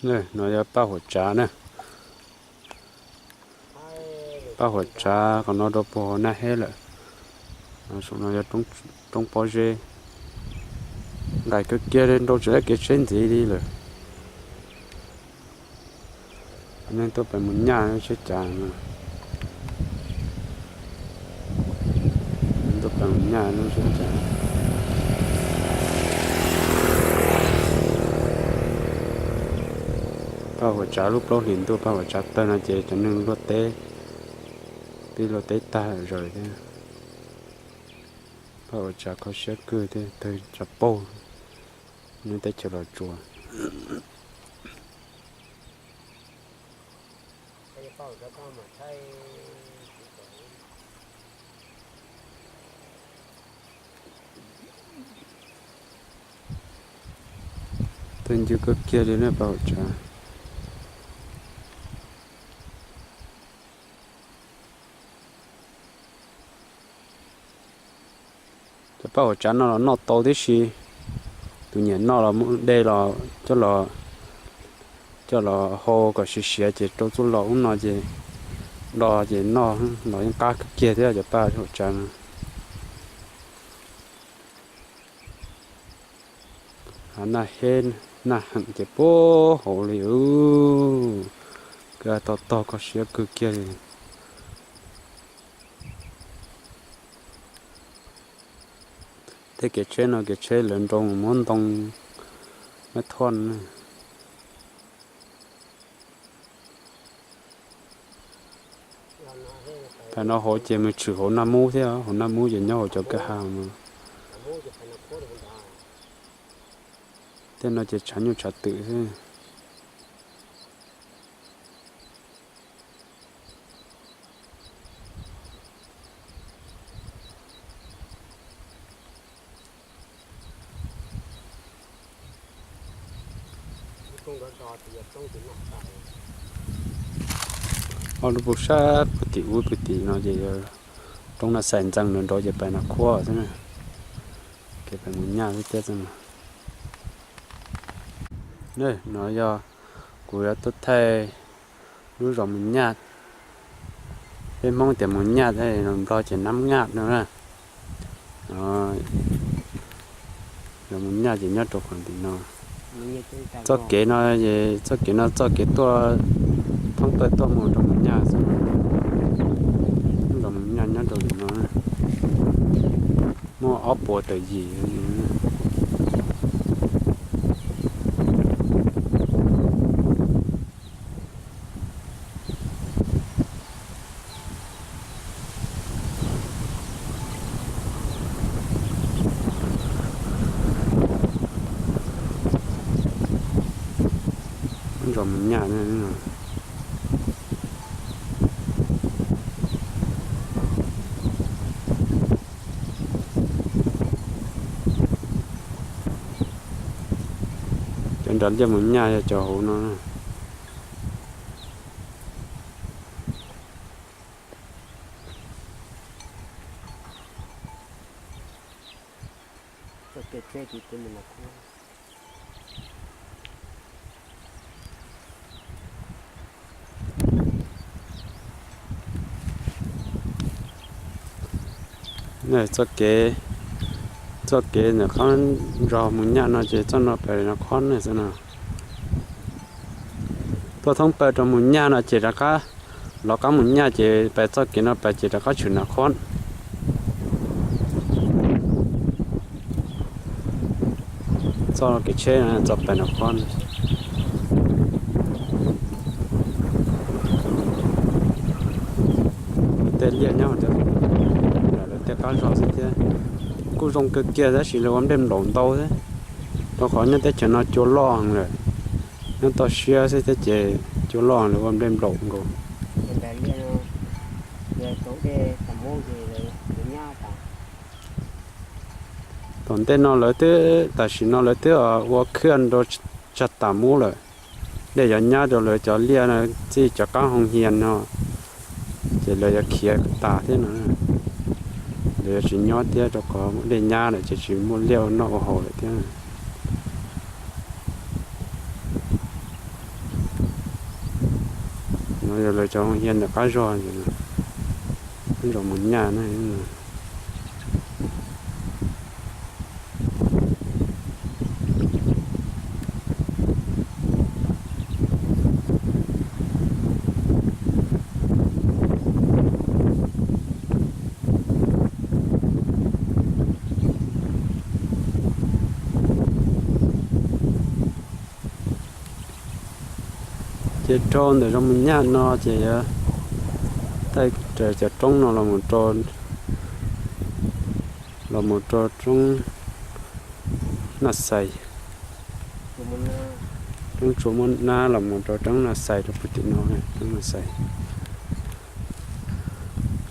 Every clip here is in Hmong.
No yog Paj Huam Tsav na. Paj Huam Tsav qhov no rau puag Naj Heb lawm. Saum no yog roob pob zeb. Nqaim kawg kiag li, nrau tsis tau kev tsheb ntxiv li lawm. Neeg tuaj pem mus nyaj lub tsheb cas no. Tuaj pem mus nyaj lub tsheb cas. Paj Huam Tsav lub plaub hlis ntuj, Paj Huam Tsav tawg no ces cov neeg luaj teb, pib luaj teb tag zawm thiab. Paj Huam Tsav kho siab kawg thiab, tawg tsav paug, nyob teb chaws Los Tsuas. Tawg ncw kawg kiag li na Paj Huam Tsav. Cov Paj Huam Tsav no los noj tau tib si, tus nyiam noj los muab de los coj los, coj los hau kom siav siav ces rau txuj lom ub no ces do ces noj los yeej qab kawg kiag thiab cov Paj Huam Tsav no. Naj Heb, Naj Heem ces puag hauv li, kawg tog tog kho siab kawg kiag li. Tej kev tsheb no kev tsheb lawv nrau muab ntoo, muab thoj na. Pem no hauv ces mus tshwm hauv Naj Mub thiab, hauv Naj Mub ces nyob hauv cov kwj ha no. Tej no ces tshav nyuj tshav twm xwb. Ob lub pug sab puag tim ub puag tim no ces yog roob Naj Xais Ntxees, nrov nrov ces pem Naj Khuab xwb na. Kev pem mus nyaj xwb thiab xwb na. No yog kuv yuav tuaj thaij lub zos mus nyaj. Peb Hmoob tias mus nyaj, Nplog ces nab ngaj no na. Zos mus nyaj ces nyob rau qhov tim no. Txoj kev no, txoj kev no txoj kev tuaj thoob plaws tuaj mus rau mus nyaj xwb. Lub zos mus nyaj nyob rau tim no, muaj ob puas tawm yim. Zos mus nyaj. Cov nram liaj mus nyaj yog cov hauv no. Txoj kev, txoj kev ntawm qab zos mus nyaj no ces txoj no pem no khob ne xwb no. Tuaj thoob plaws rau mus nyaj no ces rov qab, los qab mus nyaj ces pem txoj kev no pem ces rov qab tshwm Naj Khob. Txoj kev tsheb txoj pem Naj Khob. Tej liaj nyob, lawv tej qab zos xwb thiab. Kuj zoo kawg kiag tab sis lawv ua nplej nplaum ntau thiab, rau qhov nyob teb chaws no cua loj heev lawm. Nyob toj siab xwb thiab ces cua loj lawv ua nplej nplaum nkaus. Tom ntej no lawv twb, tam sim no lawv twb ua khwj rau tsag tas mub lawm. Dej yuav nyab rau lawv cov liaj no, txij cov qab hoo hias no ces lawv yuav khiav tas thiab no. Lawv yuav tsis nyob thiab rau qhov dej nyab lawm ces tsis muaj liaj ua noj ua haus lawm thiab. Yog lawv cov hoos hias ntawm qab zog, zos Mus Nyaj na. Ces dhau ntawm zos Mus Nyaj no ces yuav taij raws cov roob no los mus rau, los mus rau roob Naj Xais, roob Tsua Muab Nab los mus rau roob Naj Xais rau puag tim no, roob Naj Xais.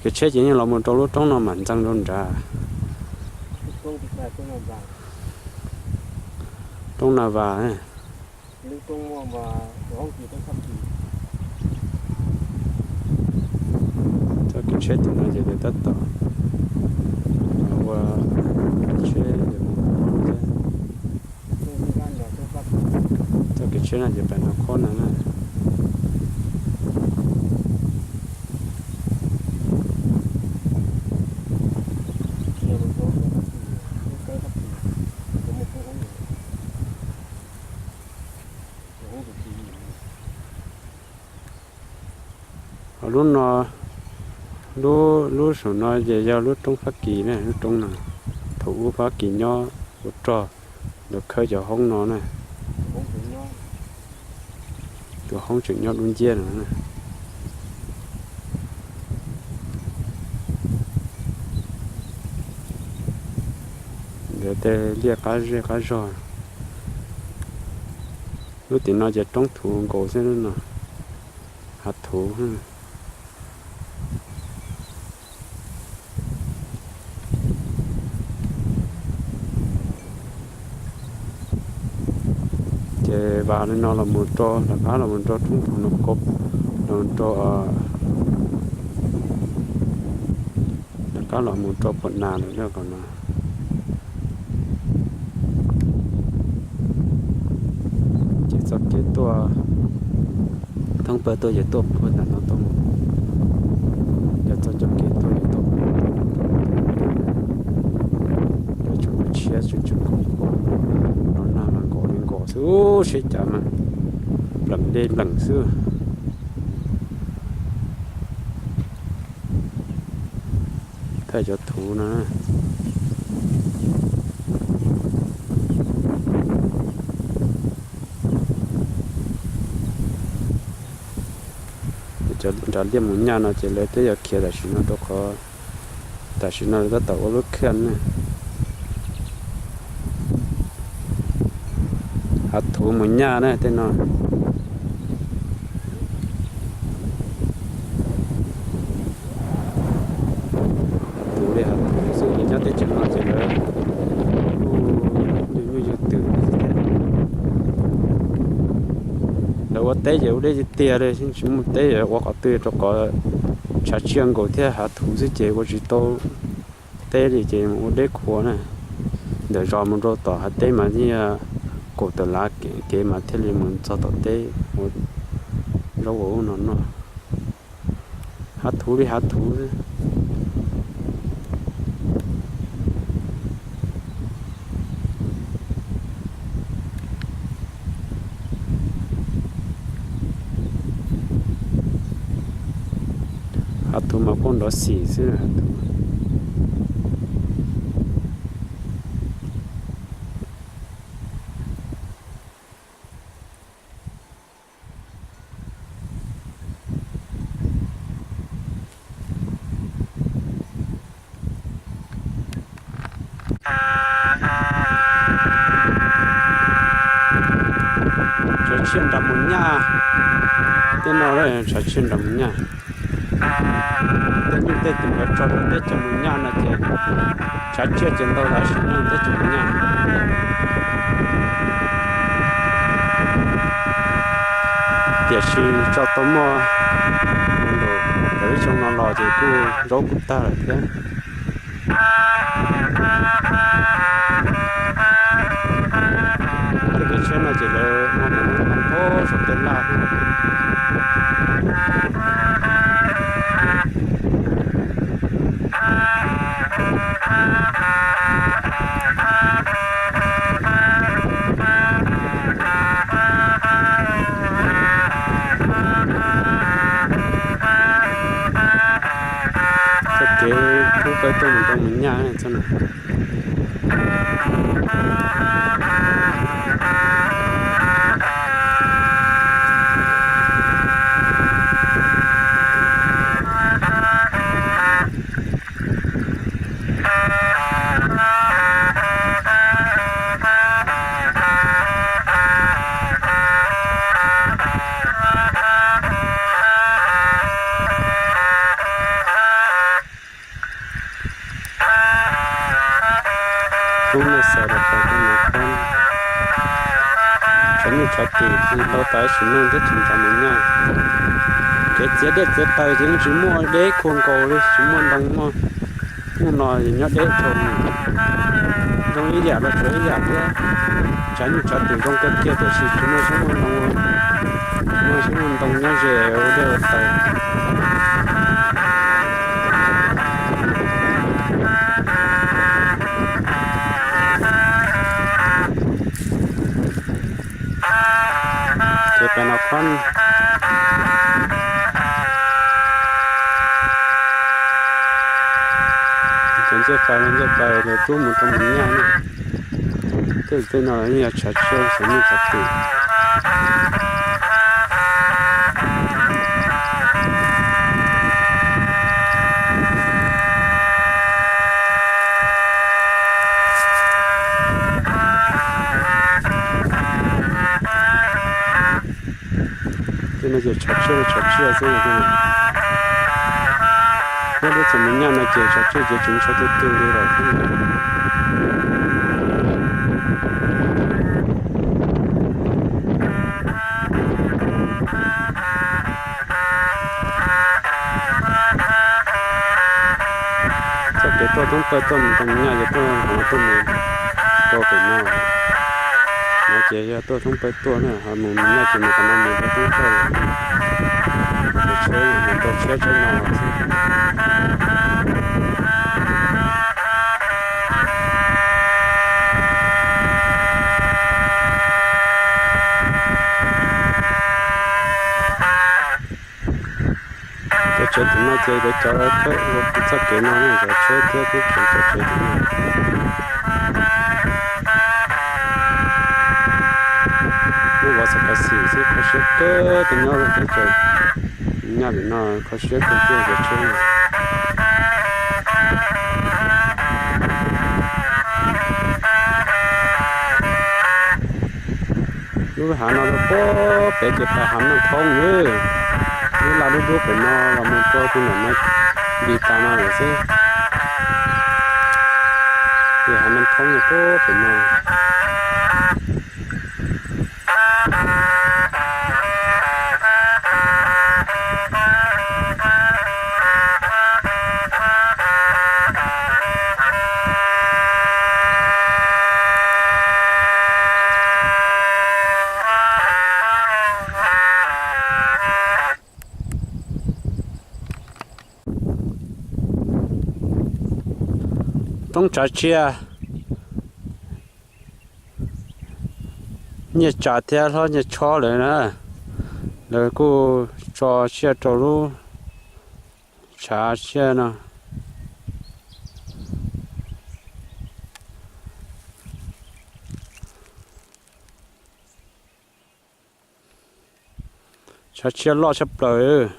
Kev tsheb ces yeej los mus rau lub roob no mam ntxeev rau nrad. Roob Naj Vas. Txoj kev tsheb tim no ces lawv tab tom ua tsheb, txoj kev tsheb no ces pem no khob no na. Ho lub no, lub, lub saum no ces yog lub roob Fab Kis na, lub roob no. Thaum ub Fab Kis nyob ua rog, lawv khawb cov hoob no na. Tus hoob tseem nyob dub nciab no. Ntawd tej liaj qab zej qab zog. Lub tim no ces roob thuv nkaus xwb no, hav thuv. Ces vas li no los mus rau, rov qab los mus rau roob Phuv Nus Kaub, los rau, rov qab los mus rau Phuv Nas lawm kom no. Ces txoj kev tuaj thoob plaws tuaj ces tuaj puag ntawm no tuaj mus, yog txoj cov kev tuaj ces tuaj puag ntawm no tuaj mus rau, rau tsoom tshiab tsoom tsoom koom pom no, nag mas nkaus li nkaus xwb, seb cas mas pleem dej pleem xwb. Thaij cov thuv no. Cov nram liaj Mus Nyaj no ces lawv twb yog khiav tam sim no rau qhov tam sim no lawv tab tom ua lub khaj ne. Hav thuv Mus Nyaj na tej no. Hav thuv li hav thuv xwb, nyob teb chaws no ces lawv kuj yug nyuj yug twm xwb thiab. Lawv ua teb ces ua deb tiag tiag li, tsis muaj teb ua qhov twg rau qhov tshav tsiaj nkaus thiab hav thuv xwb ces ua tsis tau teb li ces ua deb qhuav na. Ntawm zos mus rau tom hav teb mas yeej kaum tawm lav kev mas thiaj li mus txog tom teb ua zaub ua ub no noj. Hav thuv li hav thuv xwb. Hav thuv mas kuj nrov xim xwb. Tshav tsiaj nram Mus Nyaj, tej no tshav tsiaj nram Mus Nyaj. Tej nyuj tej twm yuav tso rau teb chaws Mus Nyaj no ces tshav tsiaj ces ntau tab sis nyuj teb chaws Mus Nyaj. Tiam sis tso tau muaj, thaum ib xyoo no los ces kuj zaub kuj tag lawm thiab. Tej kev tsheb no ces lawv muab mus nqa ntaus saum tej laj xwb. Hnub no xaus los tau hnub no, tshav nyuj tshav twm ntau tas sim neej thiab tsis nrov mus nyaj. Kev txiav dej txiav taws ces yeej tsis muaj deb khuam nkaus li, tsis muaj ntoo muaj. Hnub no nyob deb dhau, zoo ib yam los tsuav ib yam thiab. Tshav nyuj tshav twm zoo kawg kiag tiam sis tsis muaj siab muaj ntoo, tsis muaj siab muaj ntoo nyob ze ua dej ua taws. Ces pem no khob, cov ncej fais los ncej fais los rub mus rau mus nyaj na. Tej tej no yog tshav tsiaj, tshav nyuj tshav twm. Tej no ces tshav tsiaj, tshav tsiaj xwb. Nyob deb txom nyem nyaj no ces tshav tsiaj ces tsis ntshaw twg twg li lawm. Txoj kev tuaj thoob plaws tuaj mus rau nyaj ces tuaj hov tuaj mus rau pem no. No ces yog tuaj thoob plaws tuaj na, ho mus nyaj ces mus qhov no mus rau thoob plaws. Ces tsheb mus rau tsheb tsheb no xwb. Cov tsev tim no ces lawv cov ua txoj kev no na, cov tsheb thiab tub ceev cov tsev tim no. Lub vov xav kav xim xwb, kho siab kawg, tus nyob lub teb chaws nyaj tim no kho siab kawg kiag cov tsheb no. Lub hav no rau puag pem ces pas hav Naj Thoob lawm. Lub laj dub dub pem no los mus rau tus nam no nti tas no lawm xwb. Ces hav Naj Thoob rau puag pem no. Thoob tshav tsiaj, nyiaj tsam thiab hlob nyiaj tshob lawm na, lawv kuj tso tsiaj rau lub tshav tsiaj no. Tshav tsiaj loj tshaj plaws.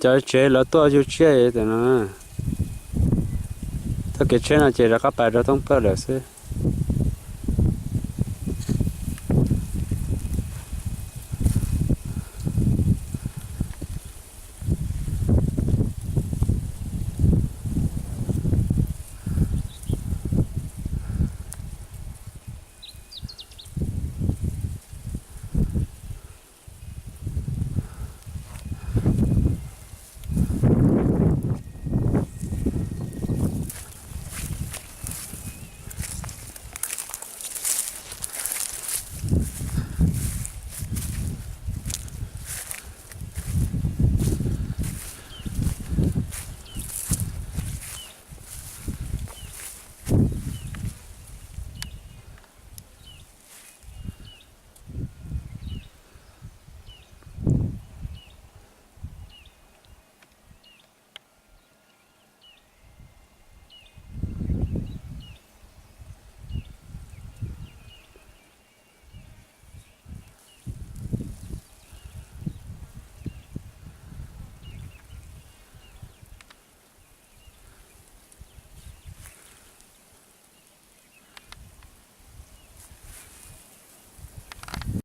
Cov tsev lawv tuaj yug tsiaj no, txoj kev tsheb no ces rov qab pais rau thoob plaws lawm xwb.